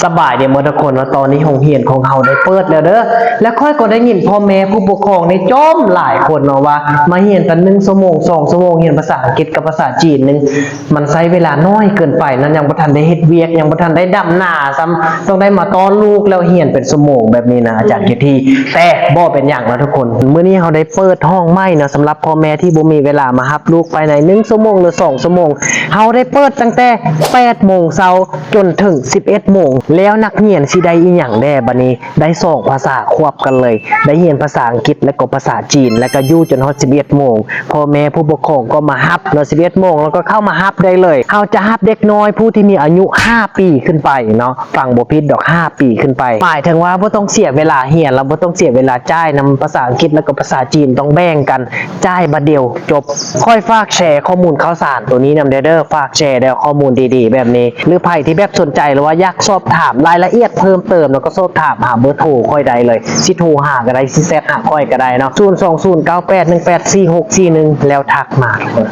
ສະບາຍດີໝົດທຸກຄົນເນາະ, ຕອນນີ້ໂຮງຮຽນຂອງເຮົາໄດ້ເປີດແລ້ວເດີ. ແລະຂ້ອຍກໍໄດ້ຍິນພໍ່ແມ່ຜູ້ປົກຄອງນີ້ຈົ່ມຫຼາຍຄົນເນາະວ່າ ມາຮຽນແຕ່ໜຶ່ງຊົ່ວໂມງ ສອງຊົ່ວໂມງ ຮຽນພາສາອັງກິດກັບພາສາຈີນໜຶ່ງ ມັນໃຊ້ເວລາໜ້ອຍເກີນໄປນະ, ຍັງບໍ່ທັນໄດ້ເຮັດວຽກ ຍັງບໍ່ທັນໄດ້ດຳນາຊ້ຳ ຕ້ອງໄດ້ມາຕ້ອນລູກແລ້ວຮຽນເປັນຊົ່ວໂມງແບບນີ້ນະ ອາຈານຄິດທີ່. ແຕ່ບໍ່ເປັນຫຍັງນະທຸກຄົນ, ມື້ນີ້ເຮົາໄດ້ເປີດຫ້ອງໃໝ່ເນາະ ສຳລັບພໍ່ແມ່ທີ່ບໍ່ມີເວລາມາຮັບລູກໄປໃນໜຶ່ງຊົ່ວໂມງ ຫຼື ສອງຊົ່ວໂມງ. ເຮົາໄດ້ເປີດຕັ້ງແຕ່ແປດໂມງເຊົ້າ ຈົນເຖິງສິບເອັດໂມງ ແລ້ວນັກຮຽນຊິໄດ້ອີ່ຫຍັງແດ່ບາດນີ້? ໄດ້ສອງພາສາຄວບກັນເລີຍ, ໄດ້ຮຽນພາສາອັງກິດ ແລະກໍພາສາຈີນ ແລະກໍຢູ່ຈົນຮອດສິບເອັດໂມງ. ພໍ່ແມ່ຜູ້ປົກຄອງກໍມາຮັບເນາະ ສິບເອັດໂມງ ແລ້ວກໍເຂົ້າມາຮັບໄດ້ເລີຍ. ເຮົາຈະຮັບເດັກນ້ອຍຜູ້ທີ່ມີອາຍຸຫ້າປີຂຶ້ນໄປເນາະ, ຟັງບໍ່ຜິດດອກ ຫ້າປີຂຶ້ນໄປ. ໝາຍເຖິງວ່າບໍ່ຕ້ອງເສຍເວລາຮຽນ ແລ້ວບໍ່ຕ້ອງເສຍເວລາຈ່າຍນຳພາສາອັງກິດ ແລະກໍພາສາຈີນ, ຕ້ອງແບ່ງກັນ ຈ່າຍບາດດຽວຈົບ. ຂ້ອຍຝາກແຊຂໍ້ມູນຂ່າວສານໂຕນີ້ນຳແດ່ເດີ, ຝາກແຊເດີ ຂໍ້ມູນດີໆແບບນີ້. ຫຼືໃຜທີ່ແບບສົນໃຈ ຫຼືວ່າຢາກສອບຖາມລາຍລະອຽດເພີ່ມເຕີມ ແລ້ວກໍສອບຖາມຫາເບີໂທຂ້ອຍໄດ້ເລີຍ, ຊິໂທຫາກໍໄດ້ ຊິແຊັດຫາຂ້ອຍກໍໄດ້ເນາະ ສູນສອງສູນເກົ້າແປດໜຶ່ງແປດສີ່ຫົກສີ່ໜຶ່ງ ແລ້ວທັກມາທຸກຄົນ.